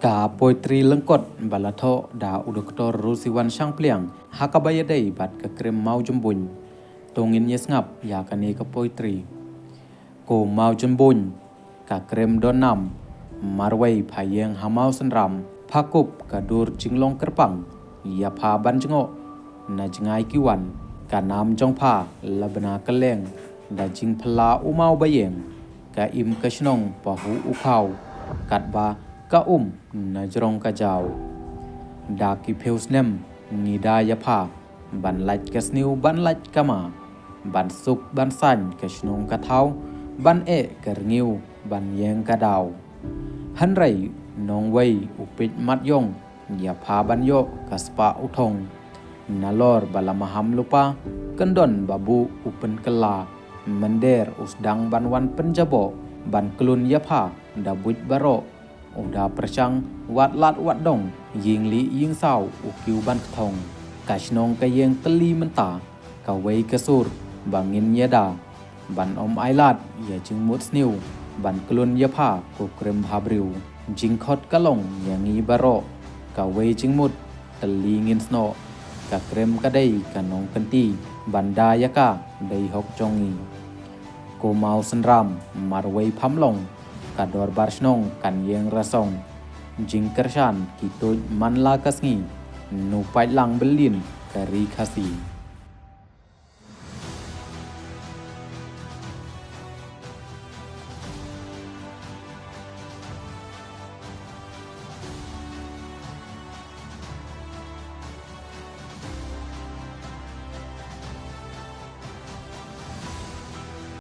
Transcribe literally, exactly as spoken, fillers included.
Ka poetry lyngkot ba la thoh da u Doktor Rusiwan Shangpliang ha kaba ïadei bad ka krem Maw Jembuiñ. To ngin ïa sngap ïa kane ka poetry. Ko Maw Jembuiñ, ka krem don nam, marwei pha ïeng ha Maw Synram, pha kup ka dur jinglong kyrpang, ïa pha ban jngoh na jngai ki wan, ka nam jong pha la bna kylleng da jingphylla u maw ba ïeng, ka im ka shnong pa hu u khaw, katba ka um na jrong ka jaw. Da ki phew snem ngi da ïa pha ban lait ka sniew ban lait ka ma, ban suk ban saiñ ka shnong ka thaw, ban eh ka rngiew ban ïeng ka daw. Hynrei nongwei u peit mat ïong ïa pha ban ïoh ka spah u thong. Nalor ba la maham lypa, kyndon ba buh u pynkylla, mynder u sdang ban wan pynjaboh, ban klun ïa pha da buit baroh. U da pyrshang wat lad wat dong, ïing lieh ïing saw u kiew ban kthong. Ka shnong ka ïeng tylli mynta, kawei ka sur ba ngin ïada, ban ym ai lad ïa jingmut sniew, ban klun ïa pha ko krem bhabriew. Jingkhot ka long ïa ngi baroh, kawei jingmut tylli ngin snoh. Ka krem ka dei ka nongkynti, ban da ïa ka dei hok jong ngi. Ko Maw Synram, marwei pham long, ka dorbar shnong kan ïeng rasong. Jingkyrshan ki tuid man la ka sngi, nu pait lang byllien ka ri Khasi.